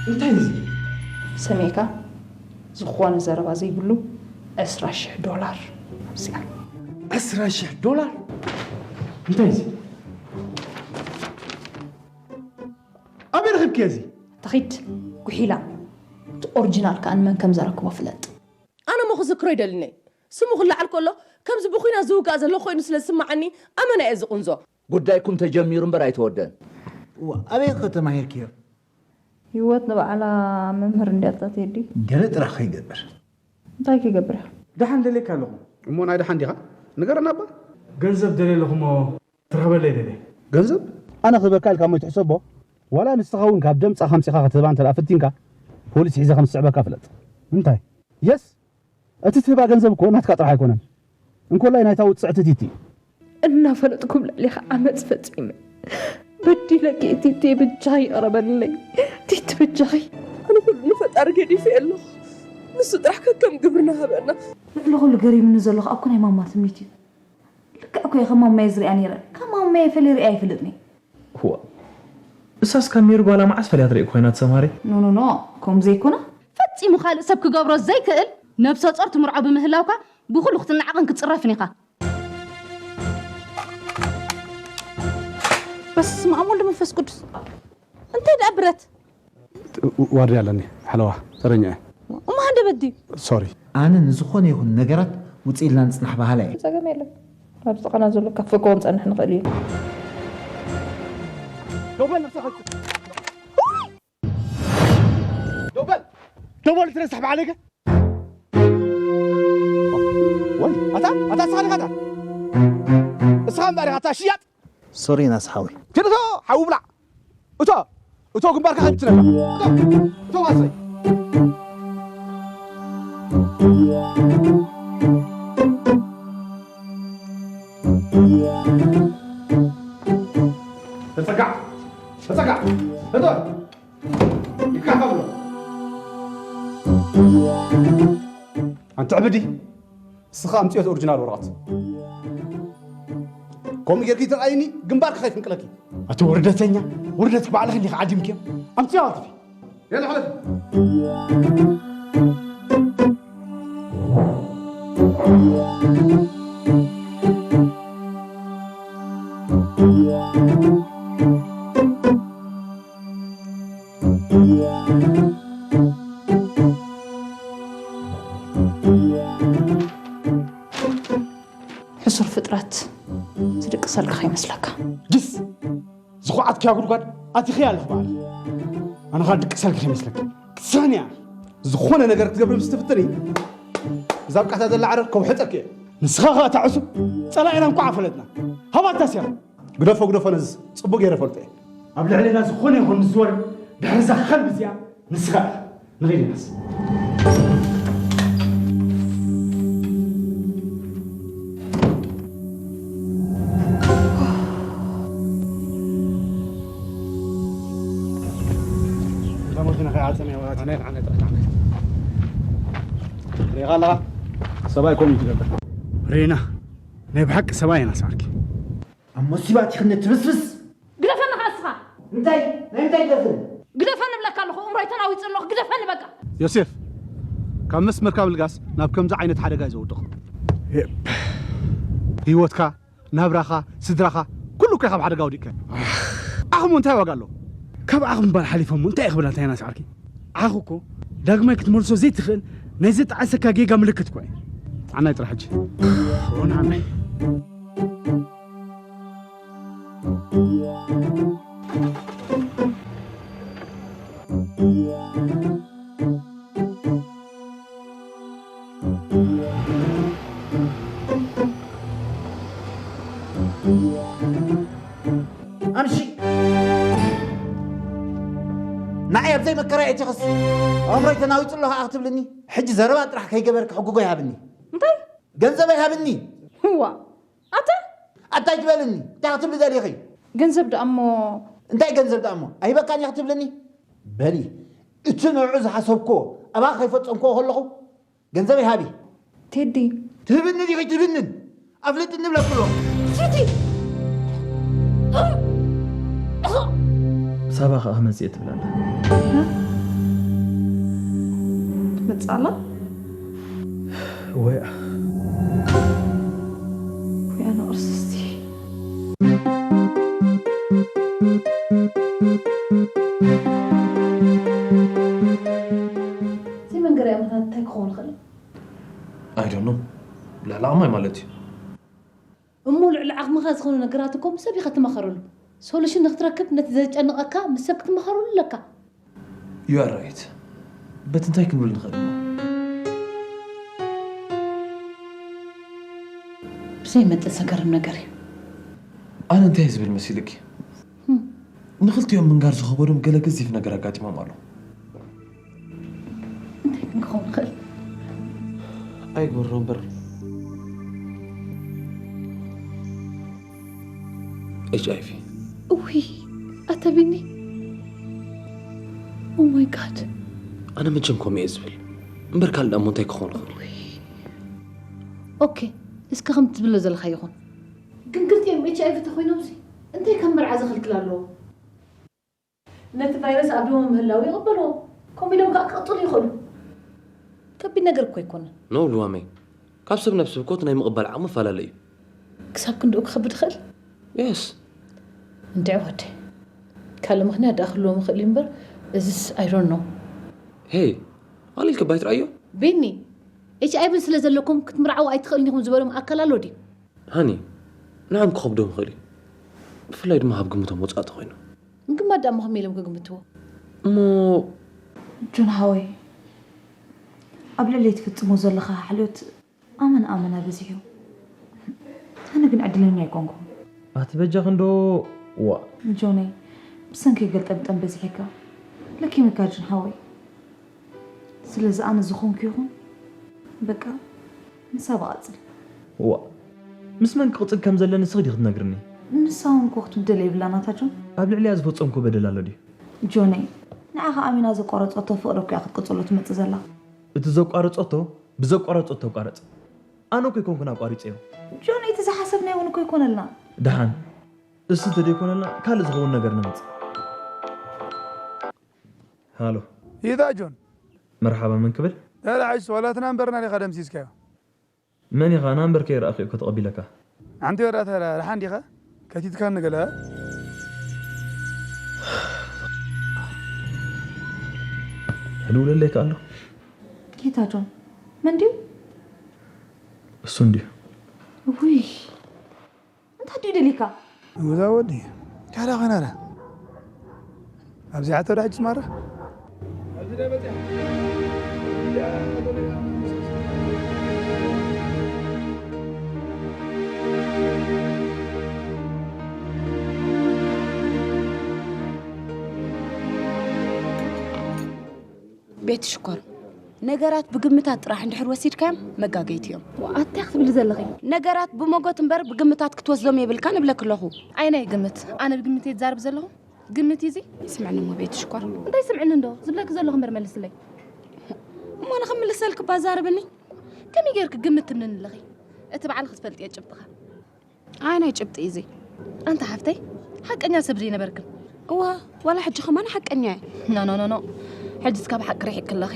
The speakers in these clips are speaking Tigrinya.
እንታይ እዚ? ሰሚዕካ? ዝኾነ ዘረባ ዘይብሉ ዕስራ ሽሕ ዶላር። እዚኣ ዕስራ ሽሕ ዶላር? እንታይ እዚ? ኣበይ ረኺብክዮ እዚ? ተኺድ ጉሒላ፣ እቲ ኦሪጂናል ከኣ ንመን ከም ዘረክቦ ፍለጥ። ኣነ ሞ ክዝክሮ ይደልኒ። ስሙ ክለዓል ከሎ ከምዚ ብኹናት ዝውጋእ ዘሎ ኮይኑ ስለ ዝስማዓኒ ኣመና እየ ዝቕንዞ። ጉዳይኩም ተጀሚሩ እምበር ኣይተወደን። እዋ ኣበይ ከተማሂርክዮ? ህይወት ንባዕላ መምህር እንድያ እታ ቴዲ። ገለ ጥራሕ ከይገብር። እንታይ ክገብር እያ? ደሓን ደልየካ ኣለኹ። እሞ ናይ ደሓን ዲኻ? ንገረና እባ። ገንዘብ ደልየ ኣለኹ እሞ ትረኽበለይ ደልየ። ገንዘብ? ኣነ ክህበካ ኢልካ እሞ ኣይትሕሰቦ። ዋላ ንስኻ እውን ካብ ደምጻኻ ኣምጺኻ ክትህባ እንተ ደኣ ፈቲንካ ፖሊስ ሒዘ ከም ዝስዕበካ ፍለጥ። እንታይ? የስ እቲ ትህባ ገንዘብ እኮ ናትካ ጥራሕ ኣይኮነን፣ እንኮላይ ናይታ ውጽዕቲ ቲቲ እዩ። እናፈለጥኩ ኣብ ልዕሌኻ ዓመጽ ፈጺመ በዲለኪ እየ ቲቲ፣ ብጃኺ ይቕረ በልለይ ቲቲ፣ ብጃኺ። ኣነ ኩሉ ንፈጣሪ ገዲፈ ኣለኹ፣ ንሱ ጥራሕ ከከም ግብርና ሃበና። ልዕሊ ኩሉ ገሪሙኒ ዘሎ ከኣ እኮ ናይ ማማ ትምኒት እዩ። ልክዕ እኮ እየ ከም ማማየ ዝሪኣ ነይረ፣ ካብ ማማየ ፈለየ ሪኣ ኣይፈልጥን እየ። እዋ እሳስ ካብ ሜሪ ጓላ መዓስ ፈሊያ ትርኢ ኮይና ትሰምሃሪ? ኖኖኖ ከምኡ ዘይኮነ። ፈጺሙ ካልእ ሰብ ክገብሮ ዘይክእል ነብሰ ጾር ትምርዖ ብምህላውካ ብኹሉ ክትነዓቕን ክትጽረፍን ኢኻ። በስመ ኣብ ወልድ መንፈስ ቅዱስ እንታይ ደኣ ብረት ዋርድያ ኣለኒ ሓለዋ ተረኛ እየ እሞ ሃንደበት ድዩ ሶሪ ኣነ ንዝኾነ ይኹን ነገራት ውፅእ ኢልና ንፅናሕ በሃላይ እየ ጸገም የለን ኣብ ጥቓና ዘሎ ካፈ ክኾን ጸንሕ ንኽእል እዩ ደው በል ነብስኻ ደው በል ደው በል ትረሳሕ በዓለይ ከ ወይ ኣታ ኣታ እስኻ ዲኻ ኣታ እስኻ እምበኣር ኢኻ ኣታ ሽያጥ ሶሪ ናስ ሓወይ ኪድ እቶ ሓዊ ብላዕ እቶ እቶ ግንባርካ ከይትነካ እቶ እቶ ዋሰይ ተጸጋዕ ተጸጋዕ እቶ ይካፈሉ ኣንቲ ዕብዲ እስኻ ኣምፅኦ እቲ ኦሪጂናል ወረቐት ከምኡ ጌርኪ ተረኣይኒ ግንባርኪ ከይፍንቅለኪ ኣቲ ውርደተኛ ውርደትኪ ባዕልኺ እንዲኺ ዓዲምክዮ ኣምፅኦ ኣትፊ የለ ሕለፊ ሕሱር ፍጥረት ዝድቅሰልካ ከይመስለካ ድስ ዝኹዓትክያ ጉድጓድ ኣቲኽያ ኣለኹ በዓል ኣነ ኸኣ ድቅሰልኪ ከይመስለካ ክትስሕን እያ ዝኾነ ነገር ክትገብሪ ምስ ትፍትኒ እዛ ብቃታ ዘላ ዓረር ከውሕጠኪ እየ ንስኻ ኸኣ እታ ዕሱብ ጸላኢና እንኳዕ ፈለጥና ሃባታ ስያ ግደፎ ግደፎ ነዚ ጽቡቅ ገይረ ፈልጦ እየ ኣብ ልዕሌና ዝኾነ ይኹን ዝወርድ ድሕሪ እዛ ከልቢ እዚኣ ንስኻ ኢኻ ንኺድ ኢናስ ሪኻ ኣለኻ ሰብኣይ ኮም ትገብር ሬና ናይ ብሓቂ ሰብኣይ ኢና ሳርኪ ኣብ መሲባ ቲኽነት ትብስብስ ግደፈኒ ከኣ እስኻ እንታይ ናይ እንታይ ግደፍን ግደፈኒ እብለካ ኣለኹ እምሮይ ተናዊፁ ኣለኹ ግደፈኒ በቃ ዮሴፍ ካብ መስመርካ ምልጋስ ናብ ከምዚ ዓይነት ሓደጋ እዩ ዘውድቕ ህይወትካ ናብራኻ ስድራኻ ኩሉ እኮ ካብ ሓደጋ ወዲቕካ ዓኽሞ እንታይ ዋጋ ኣለዎ ካብ ዓኽ ምባል ሓሊፎሞ እንታይ ክብላ እንታይ ናስዓርኪ ዓኽ እኮ ዳግማይ ክትመልሶ ዘይትኽእል ናይ ዘጠዓሰካ ጌጋ ምልክት እኮ እዩ ዓናይ ጥራሕ ሕጂ ሮን ዓናይ ኣምሺ ንዓይ ኣብ ዘይመከራ እቲኽስ ኣእምሮይ ተናዊጹ ኣሎ ከዓ ክትብልኒ ሕጂ ዘረባ ጥራሕ ከይገበርኪ ሕጉጎ ይሃብኒ እንታይ ገንዘበይ ሃብኒ ዋ ኣታ ኣታ ይትበልኒ እንታይ ክትብሊ ደሊኺ ገንዘብ ደኣ እሞ እንታይ ገንዘብ ደኣ እሞ ኣይበካን እያ ክትብልኒ በሊ እቲ ንዑ ዝሓሰብክዎ ኣባ ከይፈጸምክዎ ከለኹ ገንዘበይ ሃቢ ቴዲ ትህብኒ ዲኺ ትህብንን ኣፍልጥኒ ብለክሎ ቴዲ ሳባ ከዓ ክመፅእ ትብላለ መጻላ ወይ ወይ ኣነ ቅርስስቲ እዚ መንገድ ኣመታት እንታይ ክኸውን ይኽእል? I don't know። ልዕሊ ዓማይ ማለት እዩ። እሞ ልዕሊ ዓቕምኻ ዝኾኑ ነገራት እኮ ምስ ሰብ ኢኻ ትመኸረሉ። ሶሉሽን ንክትረክብ ነቲ ዘጨንቐካ ምስ ሰብ ክትመኸረሉ ኣለካ። You are right። በቲ እንታይ ክንብል ንኽእል እሞ? ብዘይመጥን ዘገርም ነገር እዩ። ኣነ እንታይ ዝብል መሲልኪ? ንኽልቲኦም ምንጋር ዝኸበዶም ገለ ገዚፍ ነገር ኣጋጢሞም ኣሎ። እንታይ ክንክኸውን ንኽእል? ኣይግበሮ እምበር ኤች ኣይ ቪ። እውይ ኣታ ቢኒ፣ ኦ ማይ ጋድ። ኣነ መቸም ከምኡ እየ ዝብል እምበር ካልእ ዳሞ እንታይ ክኸውን ይኽእል? ኦኬ፣ እስከ ከም ትብሎ ዘለኻ ይኹን። ግን ክልቲኦም ኤች ኣይ ቪ ተኮይኖም ሲ እንታይ ከም መርዓ ዘኽልክል ኣለዎ? ነቲ ቫይረስ ኣብ ደሞ ምህላው ይቕበልዎ። ከምኡ ኢሎም ከዓ ክቕጥሉ ይኽእሉ። ከቢድ ነገር እኮ ኣይኮነን። ኖ ሉዋመይ፣ ካብ ሰብ ናብ ሰብ ኮት ናይ ምቕባል ዓቕሚ ፈላለ እዩ። ክሳብ ክንድኡ ክኸብድ ይኽእል። የስ። እንድዒ ወደይ፣ ካልእ ምኽንያት ደኣ ክህልዎም ይኽእል እዩ እምበር፣ እዚስ I don't know። ሄይ፣ ኣሊልኪ ባይ ትረኣዮ? ቢኒ፣ ኤች ኣይ ቪ ስለ ዘለኩም ክትምርዓው ኣይትኽእልን ኢኹም ዝበሎም ኣካል ኣሎ ድዩ? ሃኒ፣ ንዖም ክኸብዶም ይኽእል እዩ። ብፍላይ ድማ ካብ ግምቶም ወጻኢ ተኾይኑ። ምግማት ደኣ እሞ ከመይ ኢሎም ክግምትዎ? እሞ ጆን ሓወይ፣ ኣብ ልዕለይ ትፍጽሞ ዘለኻ ሓልዮት ኣመና ኣመና በዚሑ። ኣነ ግን ዕድለኛ ኣይኮንኩን። ኣቲ በጃኺ እንዶ ዋ። ጆነይ፣ ብሰንከይ ገልጠምጠም በዚሕካ። ለኪምካ ጆን ሓወይ። ስለዚ ኣነ ዝኾንኩ ይኹን በቃ ንሳ ብቐጽል። ዋ፣ ምስ መን ክቕጽል ከም ዘለኒ ንስኺ ዲኺ ትነግርኒ? ንሳ እውን እኮ ክትብደል የብላን ኣታ ጆን። ኣብ ልዕሊኣ ዝፈጸምኩ በደል ኣሎ ድዩ? ጆነይ፣ ንዓኻ ኣሚና ዘቋረጸቶ ፍቕሪ እኮ እያ ክትቅጽሎ ትመጽእ ዘላ። እቲ ዘቋረጸቶ ብዘቋረጸቶ ተቋረጸ። ኣነ እኮ ኣይኮንኩን ኣቋሪጸዮ። ጆነይ፣ እቲ ዝሓሰብናዮ እውን እኮ ኣይኮነልናን። ደሓን፣ እሱ እንተደይኮነልና ካልእ ዝኸውን ነገር ነምጽእ። ሃሎ። ይታ ጆን። መርሓባ፣ መን ክብል? ደሓን ሓይሽ፣ ዋላ እቲ ናምበርና ዲኻ ደምሲስካዮ? መን ኢኻ? ናምበርከ ይረኣኺ እኮ ተቐቢለካ። ኣንቲ ወዳእታ ደኣ ደሓን ዲኻ? ከቲትካኒ ገለ? ይድውለለይ ከ ኣሎ። ጌታ ጆን፣ መን ድዩ? እሱ እንድዩ። ውይ፣ እንታይ ድዩ ደሊካ? እዛ ወዲ ካዳ ኮይና ዳ ኣብዚ ዓተው ዳ ሕጅስ ማራ ቤቲ ሽኮር፣ ነገራት ብግምታት ጥራሕ እንድሕር ወሲድካዮም መጋገይቲ እዮም። ኣታይ ክትብሊ ዘለኺ? ነገራት ብመጎት እምበር ብግምታት ክትወስዶም የብልካን እብለኪ ኣለኹ። ኣየናይ ግምት? ኣነ ብግምት እየ ዝዛረብ ዘለኹ? ግምት እዩ እዚ? ስምዕኒ እሞ ቤቲ ሽኮር። እንታይ ስምዕኒ እንዶ? ዝብለኪ ዘለኹ እምበር መልስለይ። እሞ ንኽምልሰልኪ እባ ዛረብኒ። ከመይ ጌርኪ ግምት ትብልኒ ኣለኺ? እቲ ባዕልኺ ትፈልጥዮ ጭብጥኻ። ኣየናይ ጭብጢ እዩ እዚ? ኣንቲ ሓፍተይ፣ ሓቀኛ ሰብ ዘይነበርክን። እዋ፣ ዋላ ሕጂ ከማን ሓቀኛ እየ። ኖ ኖ ኖ ኖ፣ ሕጂስ ካብ ሓቂ ርሒቕኪ ኣለኺ።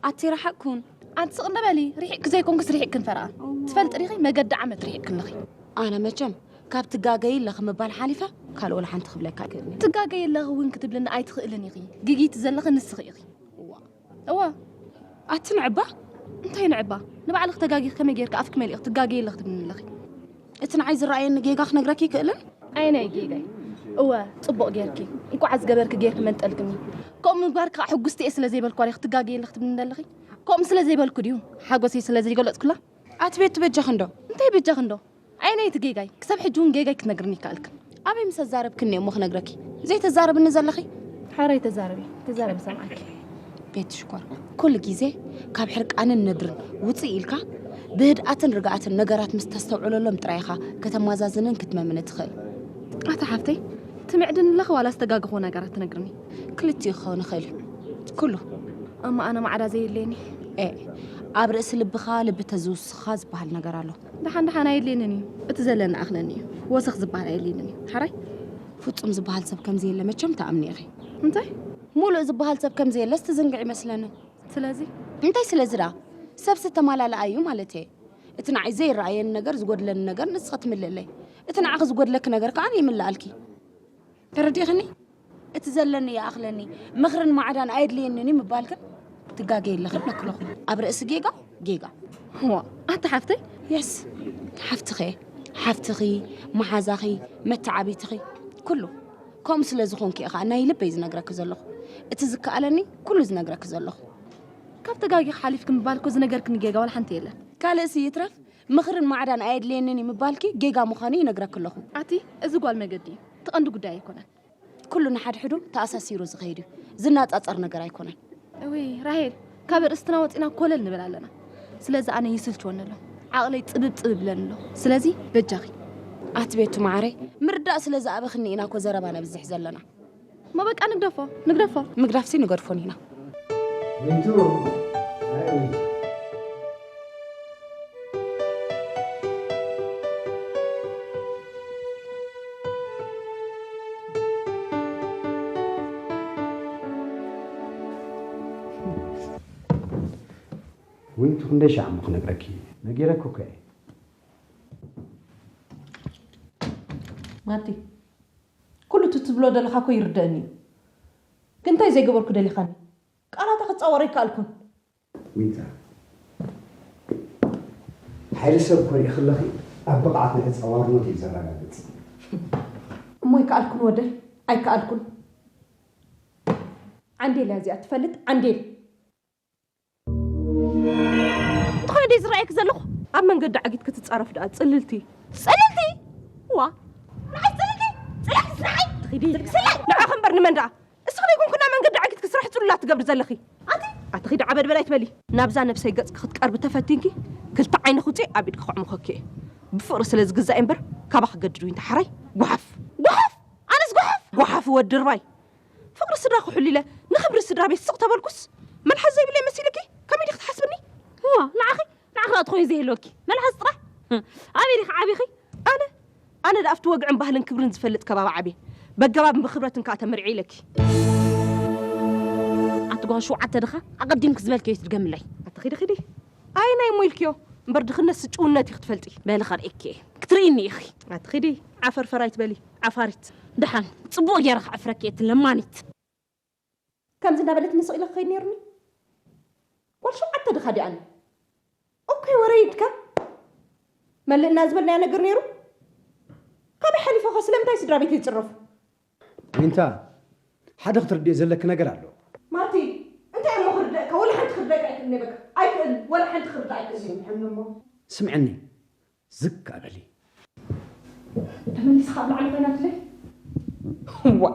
ኣቲ ረሓቕኩን። ኣንቲ ስቕ እንዶ በሊ፣ ርሒቕኪ ዘይኮንክስ ርሒቕክን ፈረቓ። ትፈልጢ ዲኺ መገዲ ዓመት ርሒቕኪ ኣለኺ። ኣነ መቸም ካብ ትጋገዪ ኣለኺ ምባል ሓሊፈ ካልእ ወላ ሓንቲ ክብለካ ኣይክእልን እየ። ትጋገዪ ኣለኺ እውን ክትብልኒ ኣይትኽእልን ኢኺ። ግግይቲ ዘለኺ ንስኺ ኢኺ። እዋ። ኣቲ ንዕባ? እንታይ ንዕባ? ንባዕልኺ ተጋጊኺ ከመይ ጌርኪ ኣፍኪ መሊእኺ ትጋገዪ ኣለኺ ትብልኒ ኣለኺ? እቲ ንዓይ ዝረኣየኒ ጌጋ ክነግረኪ ይክእልን? ኣየናይ ጌጋይ? እወ፣ ጽቡቕ ጌርኪ። እንቋዕ ዝገበርኪ ጌርኪ መንጠልክኒ። ከምኡ ምግባርኪ ከዓ ሕጉስቲ እየ ስለ ዘይበልኩ ኣለ ክትጋገዪ ኣለኺ ትብልኒ ኣለኺ? ከምኡ ስለ ዘይበልኩ ድዩ ሓጎሰይ ስለ ዘይገለጽኩላ? ኣቲ ቤቲ በጃኺ እንዶ። እንታይ በጃኺ እንዶ? ኣየናይ እቲ ጌጋይ? ክሳብ ሕጂ እውን ጌጋይ ክትነግርኒ ይከኣልክን። ኣበይ ምስ ኣዛረብክኒ እየ እሞ ክነግረኪ? ዘይተዛረብኒ ዘለኺ? ሓራይ ተዛረቢ፣ ተዛረቢ ሰምዓኪ። ቤቲ ሽኮር፣ ኩሉ ግዜ ካብ ሕርቃንን ነድርን ውፅእ ኢልካ ብህድኣትን ርግኣትን ነገራት ምስ ተስተውዕለሎም ጥራይ ኢኻ ከተማዛዝንን ክትመምን እትኽእል። ኣታ ሓፍተይ፣ ትምዕድኒ ኣለኺ ዋላስ ተጋግኾ ነገራት ትነግርኒ? ክልቲኡ ክኸውን ይኽእል እዩ። ኩሉ። እሞ ኣነ ማዕዳ ዘየድልየኒ? ኤእ፣ ኣብ ርእሲ ልብኻ ልቢ ተዝውስኻ ዝበሃል ነገር ኣሎ። ደሓን ደሓን ኣየድልየንን እዩ። እቲ ዘለኒ ኣኽለኒ እዩ። ወሰኽ ዝበሃል ኣየድልየንን እዩ። ሓራይ? ፍጹም ዝበሃል ሰብ ከም ዘየለ መቸም ትኣምኒ ኢኺ። እንታይ? ሙሉእ ዝበሃል ሰብ ከም ዘየለስ ትዝንግዕ ይመስለኒ። ስለዚ እንታይ ስለዚ ደኣ? ሰብሲ ተማላልኣ እዩ ማለት እየ። እቲ ንዓይ ዘይረኣየኒ ነገር፣ ዝጎድለኒ ነገር ንስኺ ትምልእለይ። እቲ ንዓኺ ዝጎድለኪ ነገር ከኣ ይምልኣልኪ። ተረዲእኽኒ? እቲ ዘለኒ ይኣኽለኒ፣ ምኽርን ማዕዳን ኣየድልየንን እዩ ምባልክን ትጋገይ ኣለኺ ብለክለኹ። ኣብ ርእሲ ጌጋ ጌጋ። ዋ፣ ኣታ ሓፍተይ። የስ፣ ሓፍትኺ እየ። ሓፍትኺ፣ መሓዛኺ፣ መተዓቢትኺ፣ ኩሉ። ከምኡ ስለ ዝኾንኪ እየ ኸኣ ናይ ልበይ ዝነግረኪ ዘለኹ። እቲ ዝከኣለኒ ኩሉ ዝነግረኪ ዘለኹ። ካብ ተጋጊኺ ሓሊፍኪ ምባል እኮ ዝነገርክኒ ጌጋ ዋላ ሓንቲ የለን። ካልእሲ ይትረፍ ምኽርን ማዕዳን ኣየድልየንን እዩ ምባልኪ ጌጋ ምዃኑ ይነግረኪ ኣለኹ። ኣቲ፣ እዚ ጓል መገዲ እዩ። እቲ ቀንዲ ጉዳይ ኣይኮነን። ኩሉ ንሓድሕዱ ተኣሳሲሩ ዝኸይድ እዩ። ዝነጻጸር ነገር ኣይኮነን። እውይ ራሄል፣ ካብ ኣርእስትና ወጺና ኮለል ንብል ኣለና። ስለዚ ኣነ ይስልችወኒ ኣሎ። ዓቕለይ ጽብብ ጽብብ ይብለኒ ኣሎ። ስለዚ በጃኺ። ኣቲ ቤቱ መዓረይ፣ ምርዳእ ስለ ዝኣበኽኒ ኢና እኮ ዘረባ ነብዝሕ ዘለና። እሞ በቃ ንግደፎ፣ ንግደፎ። ምግዳፍሲ ንገድፎን ኢና። ዊንቱ ክንደይ ሻዕ እሞ ክነግረኪ? ነጊረኪ እኮ እየ። ማቲ፣ ኩሉ እቲ ትብሎ ዘለኻ እኮ ይርደኣኒ እዩ። ግን እንታይ ዘይገበርኩ ደሊኻኒ? ቃላታ ክጻወሮ ኣይከኣልኩን። ዊንታ፣ ሓይሊ ሰብ ኮሪእኺ ኣለኺ፣ ኣብ ብቕዓት ናይ ተጻዋርነት እዩ ዘረጋግጽ። እሞ ኣይከኣልኩን ወደ፣ ኣይከኣልኩን። ዓንዴል እያ እዚኣ ትፈልጥ፣ ዓንዴል። እንታይ ድዩ ዝረኣየኪ ዘለኹ? ኣብ መንገዲ ዓጊት ክትጻረፍ ደኣ ጽልልቲ። ጽልልቲ? ዋ። ንዓይ ጽልልቲ? ጽልልቲ ንዓይ? ትኺዲ። ስለ ንዓኺ እምበር ንመን ደኣ? እስኺ ደይኮንኩ ናብ መንገዲ ዓጊት ክስራሕ ጽሉላት ትገብሪ ዘለኺ? ኣቲ ኣቲ ኺዲ ዓበድ በላይ ትበሊ። ናብዛ ነብሰይ ገጽኪ ክትቀርቢ ተፈቲንኪ፣ ክልተ ዓይኒ ክውጽእ ኣብ ኢድኪ ከዕሙኸኪ እየ። ብፍቕሪ ስለ ዝግዛእ እምበር፣ ካባኺ ክገድድ ዊንታ ሓራይ። ጓሓፍ። ጓሓፍ? ኣነስ ጓሓፍ? ጓሓፍ ወዲ ርባይ። ፍቕሪ ስድራ ክሕሉ ኢለ ንኽብሪ ስድራ ቤት ስቕ ተበልኩስ፣ መልሓስ ዘይብለይ መሲልኪ? ከመይ ዲኺ ትሓስብኒ? እዋ፣ ንዓኺ፣ ንዓኺ ደኣ ትኾይኑ ዘይህልወኪ። መልሓስ ጥራሕ? ኣበይ ዲኺ ዓቢኺ? ኣነ? ኣነ ደኣ ኣብቲ ወግዕን ባህልን ክብርን ዝፈልጥ ከባቢ ዓብየ። በገባብን ብኽብረትን ከኣ ተመርዕየ ኢለኪ። ኣቲ ጓል ሸውዓተ ድኻ? ኣቐዲምኪ ዝበልክዮ ትድገምለይ። ኣቲ ኺዲ ኺዲ። ኣየናይ እሞ ኢልክዮ? እምበር ድኽነትሲ ጭውነት ኢኺ ትፈልጢ። በሊ ከርእየኪ እየ። ክትርእይኒ ኢኺ። ኣቲ ኺዲ። ዓፈርፈር ኣይትበሊ። ዓፋሪት። ደሓን፣ ጽቡቕ ገይረ ከዕፍረኪ እየ፣ እቲ ለማኒት። ከምዚ እንዳበለትኒ ስቕ ኢለ ክኸይድ ነይሩኒ። ጓል ሸውዓተ ድኻ ዲኣኒ? እኮይ ወረ ይድከም። መልእና ዝበልናዮ ነገር ነይሩ። ካበይ ሓሊፈ ኸ ስለምንታይ ስድራ ቤት ይጽረፉ? ዊንታ፣ ሓደ ክትርድዮ ዘለኪ ነገር ኣሎ። ማቲ፣ እንታይ እሞ ክርደእካ? ወላ ሓንቲ ክርደእካ ኣይክእልን እየ በቃ። ኣይክእልን፣ ወላ ሓንቲ ክርዳእ ኣይክእልን እየ። ስምዕኒ እሞ። ስምዕኒ። ዝግ በሊ። ተመሊስኻ ኣብ ላዕሊ ኮይና ትለይ? ዋ።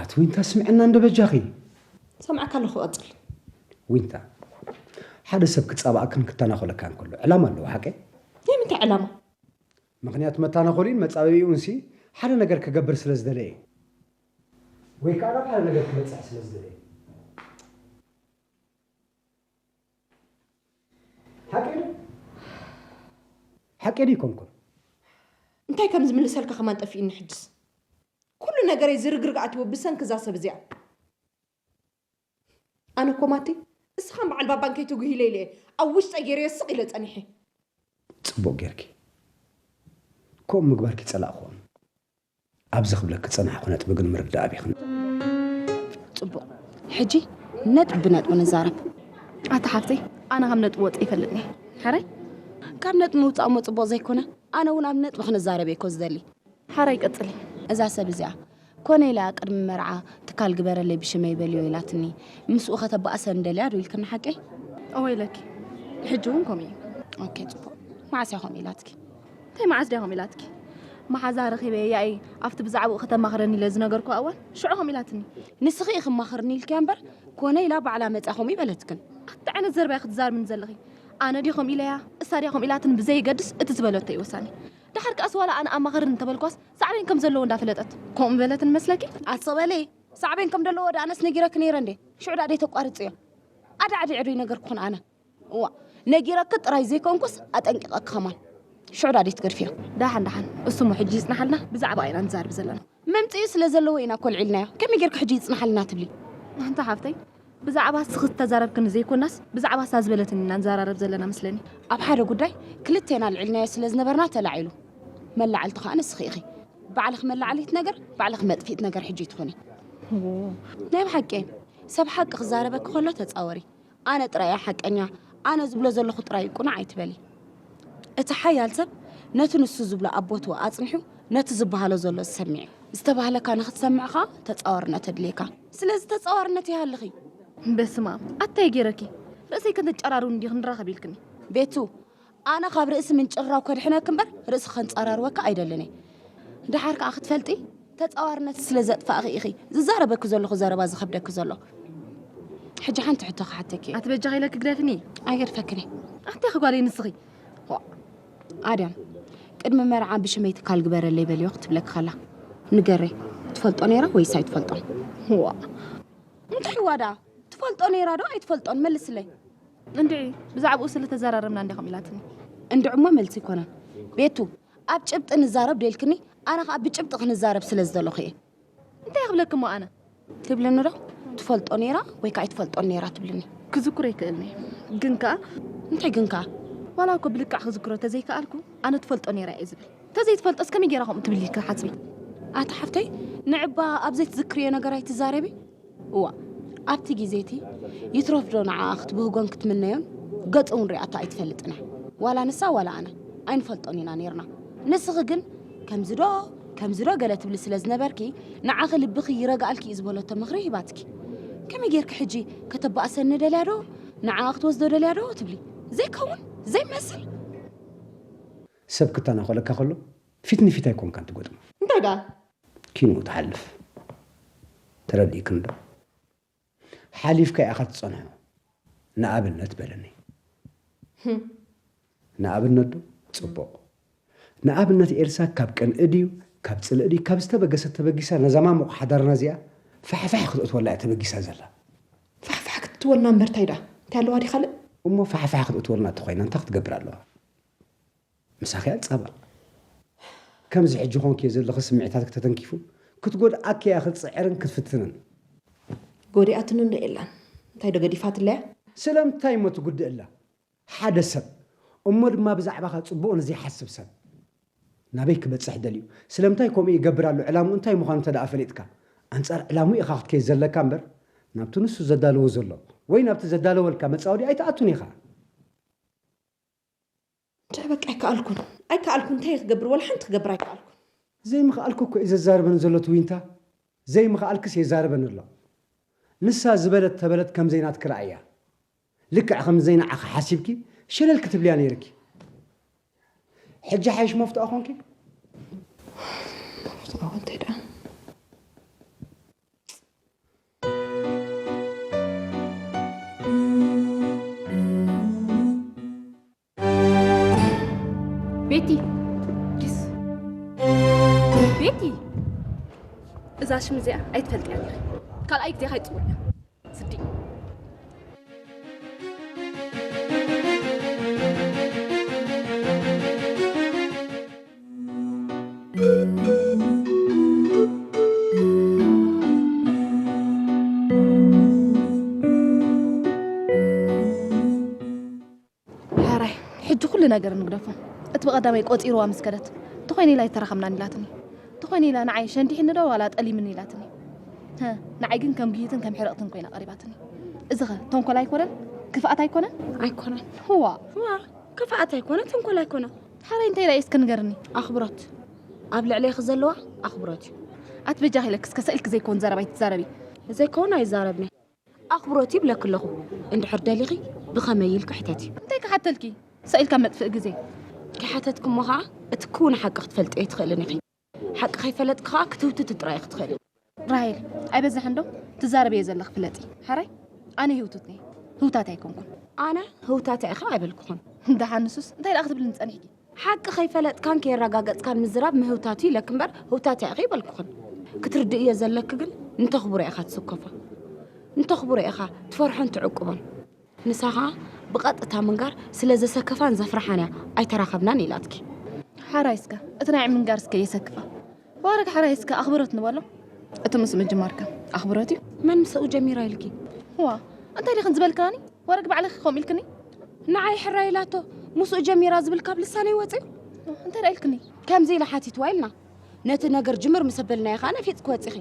ኣቲ ዊንታ ስምዕና እንዶ በጃኺ። ሰምዓካ ኣለኹ ቀጽል። ዊንታ፣ ሓደ ሰብ ክጻባኣክን ክተናኾለካን ከሎ ዕላማ ኣለዎ ሓቀይ? ናይ ምንታይ ዕላማ? ምኽንያቱ መታናኾሊኡን መጻበቢኡንሲ ሓደ ነገር ክገብር ስለ ዝደለየ እዩ። ወይ ከኣ ናብ ሓደ ነገር ክበጽሕ ስለ ዝደለየ እዩ። ሓቂ ዶ ሓቂ ዶ ይኮንኩን? እንታይ ከም ዝምልሰልካ ከማን ጠፊእኒ ሕጅስ። ኩሉ ነገረይ ዝርግርግ ኣትዎ ብሰንኪ እዛ ሰብ እዚኣ። ኣነ እኮ ማቲ እስኻን በዓል ባባን ከይትጉሂለ ኢለ እየ ኣብ ውሽጠይ ገይረዮ ስቕ ኢለ ጸኒሐ። ጽቡቕ ጌርኪ። ከምኡ ምግባርኪ ጸላእክዎም። ኣብዚ ክብለኪ ዝጸናሕኩ ነጥቢ ግን ምርዳእ ኣቢኽን። ጽቡቕ። ሕጂ ነጥቢ ብነጥቢ ንዛረብ። ኣታ ሓፍተይ፣ ኣነ ካብ ነጥቢ ወጽእ ይፈልጥኒ። ሕራይ? ካብ ነጥቢ ምውጻእ እሞ ጽቡቕ ዘይኮነ? ኣነ እውን ኣብ ነጥቢ ክንዛረብ እየ እኮ ዝደሊ። ሓራይ ቀጽሊ። እዛ ሰብ እዚኣ ኮነ ኢላ ቅድሚ መርዓ ትካል ግበረለይ ብሽመይ በልዮ ኢላትኒ። ምስኡ ከተባእሰኒ ደልያ ዶ ኢልክኒ ሓቀይ? እወ ኢለኪ። ሕጂ እውን ከምኡ እዩ። ኦኬ ጽቡቕ። መዓስ እያ ከምኡ ኢላትኪ? እንታይ መዓስ ድያ ከምኡ ኢላትኪ? መሓዛ ረኺበያ እየ ኣብቲ ብዛዕባኡ ከተማኽረኒ ኢለ ዝነገርክዋ እዋን ሽዑ ከምኡ ኢላትኒ። ንስኺ ኢኺ ኣማኽርኒ ኢልክያ እምበር ኮነ ኢላ ባዕላ መጽያ ከምኡ ኣይበለትክን። ኣቲ ዓይነት ዘረባ ኢኺ ትዛረብኒ ዘለኺ? ኣነ ድየ ከምኡ ኢለያ? እሳ ድያ ከምኡ ኢላትኒ ብዘየገድስ እቲ ዝበለቶ እዩ ወሳኒ። ደሓር ከኣስ ዋላ ኣነ ኣማኽርኒ እንተበልኳስ ሳዕቤን ከም ዘለዎ እንዳፈለጠት ከምኡ ምበለትኒ መስለኪ? ኣቲ ስቕ በሊ። ሳዕቤን ከም ደለዎ ደኣ ኣነስ ነጊረኪ ነይረ እንዴ? ሽዑ ደኣ ደይተቋርጽዮ። ኣዳዕዲዐ ዶ ይነገርኩኽን ኣነ? እዋ፣ ነጊረኪ ጥራይ ዘይኮንኩስ ኣጠንቂቐኪ ከማን። ሽዑ ደኣ ደይትገድፍዮ። ደሓን ደሓን፣ እሱ እሞ ሕጂ ይጽናሓልና፣ ብዛዕባኡ ኢና ንዛረብ ዘለና። መምጽኢ ስለ ዘለዎ ኢና ኮልዒልናዮ። ከመይ ጌርኪ ሕጂ ይጽናሓልና ትብሊ? ኣንታ ሓፍተይ፣ ብዛዕባ እስኺ ዝተዛረብክኒ ዘይኮናስ፣ ብዛዕባ እሳ ዝበለትኒ ኢና ንዘራረብ ዘለና መስለኒ። ኣብ ሓደ ጉዳይ ክልቴና ኣልዒልናዮ ስለ ዝነበርና ተላዒሉ። መላዕልቲ ኸኣ ንስኺ ኢኺ። ባዕልኺ መላዕሊት ነገር፣ ባዕልኺ መጥፊእት ነገር ሕጂ ትኾኒ። ናይ ብሓቂ፣ ሰብ ሓቂ ክዛረበኪ ከሎ ተጻወሪ። ኣነ ጥራይ እየ ሓቀኛ፣ ኣነ ዝብሎ ዘለኹ ጥራይ እዩ ቁኑዕ ኣይትበሊ። እቲ ሓያል ሰብ ነቲ ንሱ ዝብሎ ኣብ ቦትኡ ኣጽኒሑ፣ ነቲ ዝበሃሎ ዘሎ ዝሰምዕ እዩ። ዝተባህለካ ንኽትሰምዕ ኸኣ ተጻዋርነት የድልየካ። ስለዚ ተጻዋርነት ይሃልኺ። በስመ ኣብ፣ ኣታይ ገይረኪ? ርእሰይ ከተጨራርውኒ ዲኺ ንራኸብ ኢልክኒ? ቤቱ፣ ኣነ ካብ ርእሲ ምንጭራው ከድሕነኪ እምበር ርእሲ ከንጸራርወካ ኣይደልን እየ። ደሓር ከኣ ክትፈልጢ፣ ተጻዋርነት ስለ ዘጥፋእኺ ኢኺ ዝዛረበኪ ዘለኹ ዘረባ ዝኸብደኪ ዘሎ። ሕጂ ሓንቲ ሕቶ ክሓተኪ እየ። ኣቲ በጃኺ ኢለኪ ግደፍኒ። ኣይገድፈክን እየ። ኣንታይ ጓለይ ንስኺ? ዋእ። ኣድያም፣ ቅድሚ መርዓ ብሽመይ ትካል ግበረለይ በልዮ ክትብለኪ ከላ፣ ንገረይ፣ ትፈልጦ ነይራ ወይስ ኣይትፈልጦን? ዋእ። እንታይ ዋዳ? ትፈልጦ ነይራ ዶ ኣይትፈልጦን? መልስለይ። እንድዒ፣ ብዛዕባኡ ስለ ተዘራረብና እንዲኹም ኢላትኒ። እንድዒ እሞ መልሲ ኣይኮነን። ቤቱ፣ ኣብ ጭብጢ ንዛረብ ዶ ኢልክኒ? ኣነ ኸኣ ብጭብጢ ክንዛረብ ስለ ዝደለኹ እየ። እንታይ ክብለኪ እሞ ኣነ? ትብልኒ ዶ? ትፈልጦ ነይራ ወይ ከኣ ኣይትፈልጦን ነይራ ትብልኒ? ክዝክሮ ኣይክእልን እየ። ግን ከኣ እንታይ ግን ከኣ? ዋላ እኮ ብልክዕ ክዝክሮ ተዘይከኣልኩ፣ ኣነ ትፈልጦ ነይራ እየ ዝብል። ተዘይትፈልጦስ ከመይ ጌራ ከምኡ ትብል ኢልኪ ትሓስቢ? ኣቲ ሓፍተይ፣ ንዕባ ኣብ ዘይትዝክርዮ ነገር ኣይትዛረቢ። እዋ፣ ኣብቲ ግዜ እቲ ይትረፍ ዶ ንዓኣ ክትብህጎን ክትምነዮን ገጹ እውን ሪኣቶ ኣይትፈልጥን እያ። ዋላ ንሳ ዋላ ኣነ ኣይንፈልጦን ኢና ኔርና። ንስኺ ግን ከምዚ ዶ ከምዚ ዶ ገለ ትብሊ ስለ ዝነበርኪ ንዓኺ ልብኺ ይረግኣልኪ እዩ ዝበለቶ ምኽሪ ሂባትኪ። ከመይ ጌርኪ ሕጂ ከተባእሰኒ ደልያ ዶ ንዓኣ ክትወስዶ ደልያ ዶ ትብሊ? ዘይከውን ዘይመስል። ሰብ ክተናኾለካ ከሎ ፊት ንፊት ኣይኮንካን ትገጥሞ። እንታይ ደኣ? ኪንኡ ትሓልፍ። ተረዲእክን ዶ? ሓሊፍካ ኢኻ ትጸንሖ። ንኣብነት በለኒ። ንኣብነት ዶ? ጽቡቕ። ንኣብነት ኤልሳ ካብ ቅንኢ ድዩ ካብ ጽልኢ ድዩ ካብ ዝተበገሰት ተበጊሳ ነዛ ማሙቕ ሓዳርና እዚኣ ፋሕፋሕ ክትእትወላ እያ ተበጊሳ ዘላ። ፋሕፋሕ ክትእትወልና እምበር ታይ ደኣ እንታይ ኣለዋ ድዩ ካልእ? እሞ ፋሕፋሕ ክትእትወልና እንተኾይና እንታይ ክትገብር ኣለዋ? ምሳኺ ኣጻባእ። ከምዚ ሕጂ ኾንክዮ ዘለኺ ስምዒታትኪ ተተንኪፉ ክትጎድኣኪ እያ ክትጽዕርን ክትፍትንን። ጎዲኣትኒ እንዶ የላን። እንታይ ዶ ገዲፋትለያ? ስለምንታይ እሞ ትጉድእላ? ሓደ ሰብ እሞ ድማ ብዛዕባኻ ጽቡቕ ንዘይሓስብ ሰብ ናበይ ክበጽሕ ደልዩ? ስለምንታይ ከምኡ ይገብር ኣሎ? ዕላምኡ እንታይ ምዃኑ እንተ ደኣ ፈሊጥካ ኣንጻር ዕላምኡ ኢኻ ክትከይድ ዘለካ እምበር ናብቲ ንሱ ዘዳለዎ ዘሎ ወይ ናብቲ ዘዳለወልካ መጻወዲ ኣይትኣቱን ኢኻ። እንታይ በቃ ኣይከኣልኩን ኣይከኣልኩን እንታይ ክገብር ወላ ሓንቲ ክገብር ኣይከኣልኩን። ዘይምኽኣልኪ እኮ እዩ ዘዛርበኒ ዘሎ ትዊንታ። ዘይምኽኣልክስ የዛርበኒ ኣሎ። ንሳ ዝበለት ተበለት ከም ዘይናትኪ ረኣያ። ልክዕ ከም ዘይንዓኺ ሓሲብኪ ሸለል ክትብልያ ነይርኪ። ሕጂ ሓይሽ መፍትኦ ኮንኪ። መፍትኦ እንታይ ደኣ? ቤቲ ዲስ ቤቲ እዛ ሽም እዚኣ ኣይትፈልጥያ ዲኺ? ካልኣይ ግዜ ካይትፅውዕያ ስዲ። ሕራይ ሕጂ ኩሉ ነገር ንግደፎ። እቲ ብቐዳማይ ቆጺርዋ ምስ ከደት፣ ተኾይነ ኢላ ኣይተራኸብናን ኢላትኒ። ተኾይነ ኢላ ንዓይ ሸንዲሒኒ ዶ ዋላ ጠሊምኒ ኢላትኒ። ህእ፣ ንዓይ ግን ከም ግሂትን ከም ሕርቕትን ኮይና ቀሪባትኒ። እዚኸ ተንኮል ኣይኮነን? ክፍኣት ኣይኮነን? ኣይኮነን። ህዋ። ህዋ፣ ክፍኣት ኣይኮነ፣ ተንኮል ኣይኮነ። ሕራይ እንታይ ርኣየ እስከ ንገርኒ። ኣኽብሮት ኣብ ልዕለይኺ ዘለዋ ኣኽብሮት እዩ። ኣቲ በጃኺ ኢለኪ እስከ ሰኢልኪ ዘይከውን ዘረባ ኣይትዛረቢ። ዘይከውን ኣይዛረብን እየ። ኣኽብሮት ይብለኪ ኣለኹ። እንድሕር ደሊኺ ብኸመይ ኢልኪ ሕተቲ። እንታይ ክሓተልኪ? ሰኢልካ መጥፍኢ ግዜ። ከይሓተትኪ እሞ ኸዓ እቲ ክውን ሓቂ ክትፈልጢ ኣይትኽእልን ኢኺ። ሓቂ ከይፈለጥኪ ኸዓ ክትህውትቲ ጥራይ ኢኺ ትኽእሊ። ራሄል ኣይበዝሕን ዶ ትዛረብዮ ዘለኺ ፍለጢ። ሕራይ ኣነ ህውቱት እየ። ህውታትያ ኣይኮንኩን። ኣነ ህውታትያ ኢኺ ኣይበልኩኹን። ደሓን ንሱስ እንታይ ደኣ ክትብልኒ ጸኒሕኪ? ሓቂ ከይፈለጥካን ከየረጋገጽካን ምዝራብ ምህውታቱ ኢለኪ እምበር ህውታትያ ኢኺ ኣይበልኩኽን። ክትርድእዮ ዘለኪ ግን ንተኽብሮ ኢኻ ትስከፎ። ንተኽብሮ ኢኻ ትፈርሖን ትዕቁቦን። ንሳ ኸኣ ብቐጥታ ምንጋር ስለ ዘሰከፋን ዘፍርሓን እያ ኣይተራኸብናን ኢላትኪ። ሓራይ እስከ እቲ ናይ ምንጋር እስከ የሰክፋ። ዋረግ ሓራይ እስከ ኣኽብሮት ንበሎ። እቲ ምስ ምጅማርከ ኣኽብሮት እዩ። መን ምስኡ ጀሚራ ኢልኪ? እዋ እንታይ ዲኽን ዝበልክናኒ? ወረግ ባዕልኺ ከምኡ ኢልክኒ? ንዓይ ሕራይ ኢላቶ፣ ምስኡ ጀሚራ ዝብል ካብ ልሳነይ ወፂኡ። እንታይ ደኣ ኢልክኒ? ከምዚ ኢለ ሓቲትዋ ኢልና። ነቲ ነገር ጅምር ምስ ኣበልናዮ ከኣ ነፊጥኪ ወፂኺ።